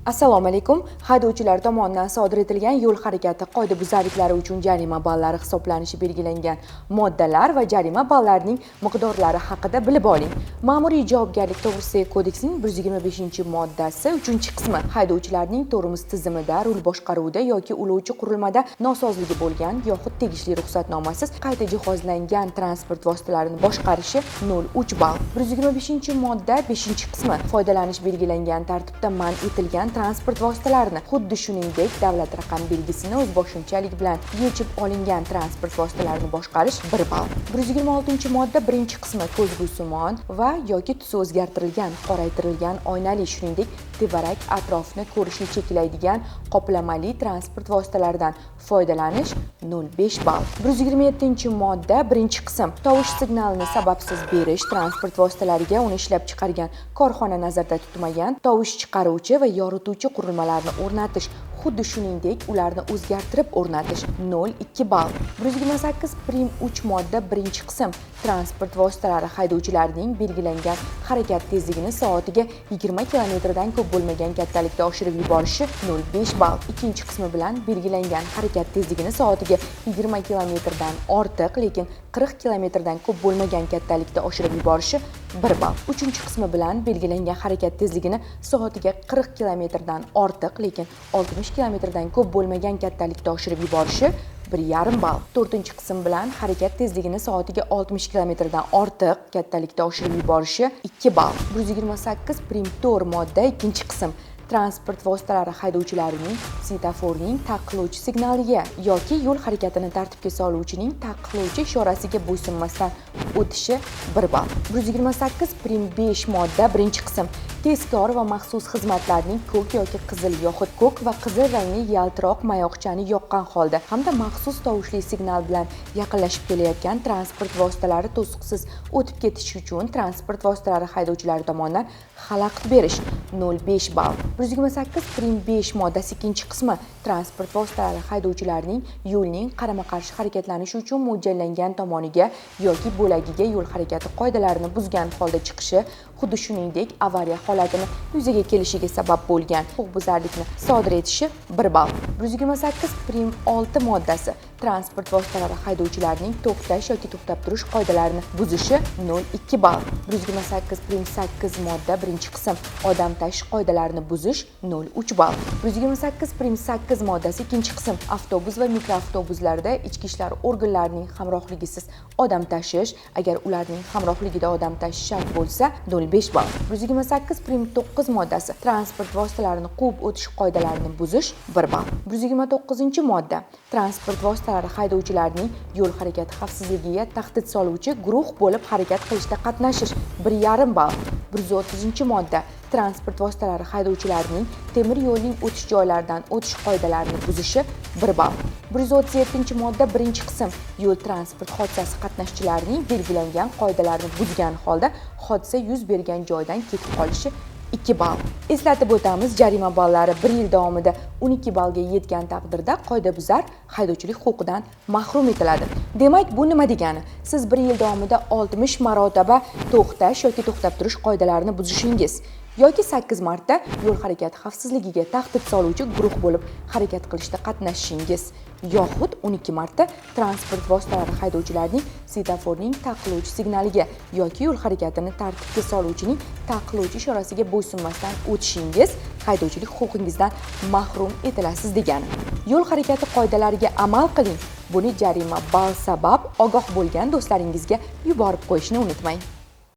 Assalomu alaykum. Haydovchilar tomonidan sodir etilgan yo'l harakati qoidabuzarliklari uchun jarima ballari hisoblanishi belgilangan moddalar va jarima ballarining miqdorlari haqida bilib oling. Ma'muriy javobgarlik to'g'risidagi kodeksning 125-moddasi 3-qismi haydovchilarning tormoz tizimida, rul boshqaruvida yoki ulovchi qurilmada nosozligi bo'lgan yoxud tegishli ruxsatnomasiz qayta jihozlangan transport vositalarini boshqarishi 0,3 ball. 125-modda 5-qismi foydalanish belgilangan tartibda man etilgan transport vositalarini, xuddi shuningdek davlat raqam belgisini o'zboshimchalik bilan yechib olingan transport vositalarini boshqarish 1 ball. 126-modda 1-qismi ko'zgusimon va yoki tusi o'zgartirilgan, qoraytirilgan oynali, shuningdek tevarak atrofni ko'rishni cheklaydigan qoplamali transport vositalaridan foydalanish 0,5 ball. 127-modda 1-qism tovush signalini sababsiz berish, transport vositalariga uni ishlab chiqargan korxona nazarda tutmagan tovush chiqaruvchi va yorituvchi qurilmalarni o'rnatish, xuddi shuningdek ularni o'zgartirib o'rnatish 0,2 ball. 128 prim 3 modda 1-qism transport vositalari haydovchilarining belgilangan harakat tezligini soatiga 20 kilometrdan ko'p bo'lmagan kattalikda oshirib yuborishi 0,5 ball. Ikkinchi qismi bilan belgilangan harakat tezligini soatiga 20 kilometrdan ortiq, lekin 40 kilometrdan ko'p bo'lmagan kattalikda oshirib yuborishi 1 ball. Uchinchi qismi bilan belgilangan harakat tezligini soatiga 40 kilometrdan ortiq, lekin 60 kilometrdan ko'p bo'lmagan kattalikda oshirib yuborishi 1,5 ball. To'rtinchi qism bilan harakat tezligini soatiga 60 kilometrdan ortiq kattalikda oshirib yuborishi 2 ball. 128 prim 4 modda 2-qism transport vositalari haydovchilarining svetoforning taqiqlovchi signaliga yoki yo'l harakatini tartibga soluvchining taqiqlovchi ishorasiga bo'ysunmasdan o'tishi 1 ball. 128 prim 5 modda 1-qism tezkor va maxsus xizmatlarning ko'k yoki qizil yoxud ko'k va qizil rangli yaltiroq mayoqchani yoqqan holda hamda maxsus tovushli signal bilan yaqinlashib kelayotgan transport vositalari to'siqsiz o'tib ketishi uchun transport vositalari haydovchilari tomonidan xalaqit berish 0,5 ball. 128 prim 5 moddasi 2-qismi transport vositalari haydovchilarining yo'lning qarama-qarshi harakatlanishi uchun mo'ljallangan tomoniga yoki bo'lagiga yo'l harakati qoidalarini buzgan holda chiqishi, xuddi shuningdek avariya holatini yuzaga kelishiga sabab bo'lgan huquqbuzarlikni sodir etishi 1 ball. 128 prim 6 moddasi transport vositalari haydovchilarining to'xtash yoki to'xtab turish qoidalarini buzishi 0,2 ball. 128 prim 8 modda 1-qism odam tashish qoidalarini buzish 0,3 ball. 128 prim 8 moddasi 2-qism avtobus va mikroavtobuslarda ichki ishlar organlarining hamrohligisiz odam tashish, agar ularning hamrohligida odam tashish shart bo'lsa 0,5 ball. 128 prim 9 moddasi transport vositalarini quvib o'tish qoidalarini buzish 1 ball. 129-modda transport vositalari haydovchilarining yo'l harakati xavfsizligiga tahdid soluvchi guruh bo'lib harakat qilishda qatnashish 1,5 ball. 130-modda transport vositalari haydovchilarining temir yo'lning o'tish joylaridan o'tish qoidalarini buzishi 1 ball. 137-modda 1-qism yo'l transport hodisasi qatnashchilarining belgilangan qoidalarni buzgan holda hodisa yuz bergan joydan ketib qolishi 2 ball. Eslatib o'tamiz, jarima ballari 1 yil davomida 12 ballga yetgan taqdirda qoidabuzar haydovchilik huquqidan mahrum etiladi. Demak, bu nima degani? Siz 1 yil davomida 60 marotaba to'xtash yoki to'xtab turish qoidalarini buzishingiz yoki 8 marta yo'l harakati xavfsizligiga tahdid soluvchi guruh bo'lib harakat qilishda qatnashishingiz yoxud 12 marta transport vositalari haydovchilarining svetoforning taqiqlovchi signaliga yoki yo'l harakatini tartibga soluvchining taqiqlovchi ishorasiga bo'ysunmasdan o'tishingiz haydovchilik huquqingizdan mahrum etilasiz degani. Yo'l harakati qoidalariga amal qiling. Buni jarima ball sabab ogoh bo'lgan do'stlaringizga yuborib qo'yishni unutmang.